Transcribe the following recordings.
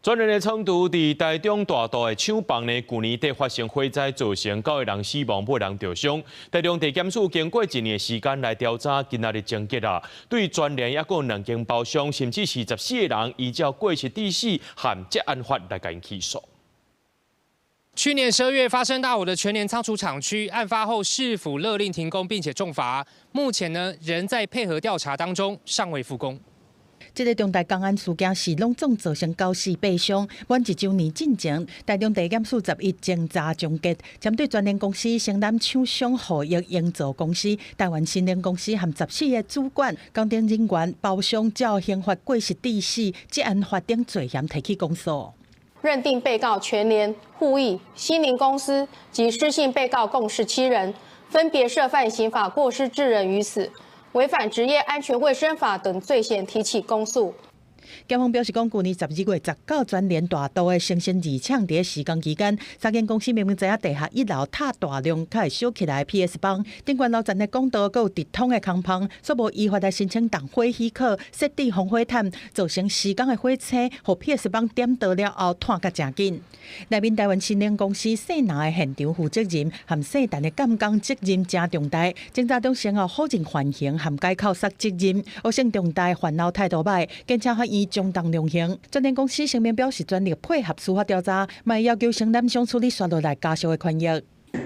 全聯的倉儲佇台中大肚的廠房呢，舊年底發生火災，造成九個人死亡，八人著傷。台中地檢署經過一年時間來調查，今仔日終結啦。對全聯抑閣有兩間包商，甚至是14個人，依照過失致死和職安法來共𪜶起訴。去年12月發生大火的全聯倉儲廠區，案發後市府勒令停工並且重罰，目前呢仍在配合調查當中，尚未復工。這个重大工安事件是攏總造成九死八傷。滿一週年進前，台中地檢署11偵查終結，針對全聯公司、承攬廠商互益營造公司、台灣新聯公司和14個主管、工程人員、包商，照刑法過失致死、職安法等罪嫌提起公訴。認定被告全聯、互益、新聯公司及失信被告共17人，分別涉犯刑法過失致人於死、違反職業安全衛生法等罪嫌提起公訴。檢方表示，講舊年12月19，全聯大肚的成新二廠佇施工期間，三間公司明明知影地下一樓塔大量較會燒起來 PS 枋，頂懸樓層的管道閣有直通的空縫，煞無依法來申請動火許可，設置防火毯，造成施工的火星，予 PS 枋點著了後，湠甲誠緊。內面台灣新能公司姓林的現場負責人和姓陳的監工責任誠重大，偵查中先後否認犯行和改口說責任，惡性重大，犯後態度䆀，檢察法院將當量刑。全聯公司聲明表示全力配合司法調查，嘛會要求承攬商處理紲落來家屬的權益。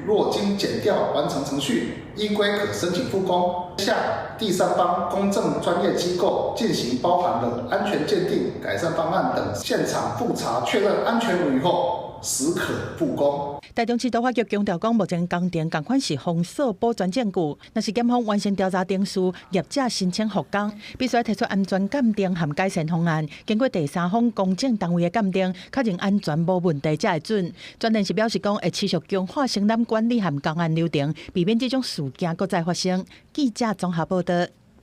若經檢調完成程序，依規可申請復工，向第三方公正專業機構進行包含了安全鑑定、改善方案等現場複查，確認安全無虞後，始可復工。台中市都發局強調講，目前工程仝款是封鎖保全證據，若是檢方完成調查程序，業者申請復工，必須提出安全鑑定和改善方案，經過第三方公正單位的鑑定，確認安全無問題才會准。全聯是表示講，會持續強化承攬管理和工安流程，避免這種事件閣再發生。記者綜合報道。